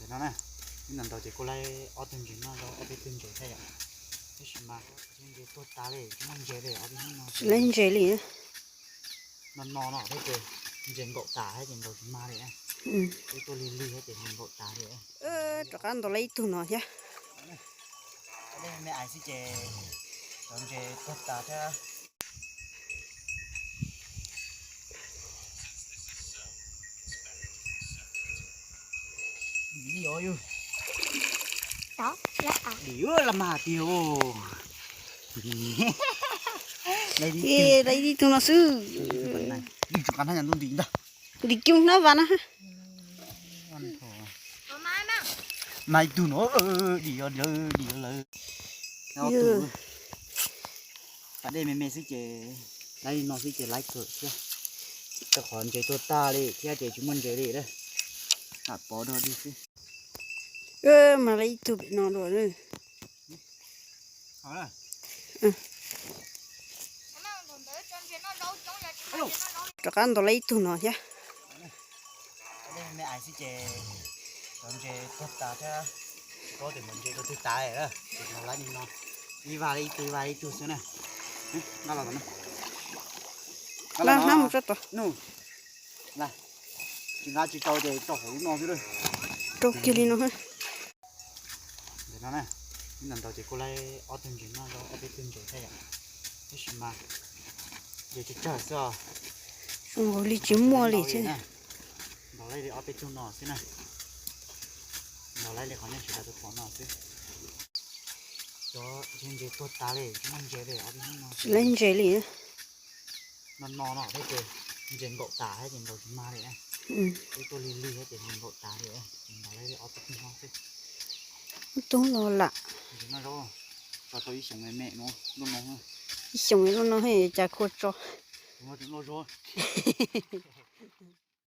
No na, ib ntawm ntawd ces kuj laib ob tug ntses noj, ob peb tug ntses thiab yom. Tab sis mas ntses tuag tas li, tsis muaj ntses li ob peb hnub no. Tsis laib ntses li. No no no thiab ces ntses nkaum tas thiab ces ntaus tsis mag li. Ib tuaj lig lig thiab ces ntses nkaum tas li. Rov qab ntaus laib ib tug no thiab. Me ais xwb ces cov ntses tuag tas thiab. Dim mas tiag. Laib ib tug no xwb. Ntim coob hnab vas na. Mas ib tug no, dim lawm, dim lawm. Pas dej me me xwb ces laib li no xwb ces laib kawg thiab. Rau qhov ntses tuag tag li thiab ces tsis muaj ntses li lawm. Lam pov dog dig xwb. Mas laib ib tug pem no dua. Rov qab ntaus laib ib tug no thiab. Me ais xwb ces cov ntses tuag tas thiab, tsis paub tias ntses tuag twg tas lawm, ces ntaus laib li no, ib vaj li ib tug, ib vaj li ib tug xwb na. Nqa los tom no. Nqa los hnab mus tso tom. Tsis nqa tsis tau ces rau hauv lub no xwb. Rau kiag li no. Ntawm no na, ib ntawm ntawd ces kuj laib ob tug ntses noj, ob peb tug ntses thiab yom. Tab sis mas ntses tsawg tsawg xwb os. Zoo nkaus li tsis muaj li thiab. Ntaus laib li ob peb tug no xwb na. Ntaus laib li qhov nej sawv daws tau pom no xwb. Cov ntses tuag tas li, tsis muaj ntses li ob peb hnub no. Tsis laib ntses li. No no no thiab ces ntses nkaum tas thiab ces ntaus tsis mag li. Ib tuaj lig lig thiab ces ntses nkaum tas li, ces ntaus laib li ob peb tug no xwb. Ib tug no lam. Ntses noj zaub, tso tau ib xyoos me me no, lub no. Ib xyoos lub no cas khua tso. Tus no tseem noj zaub.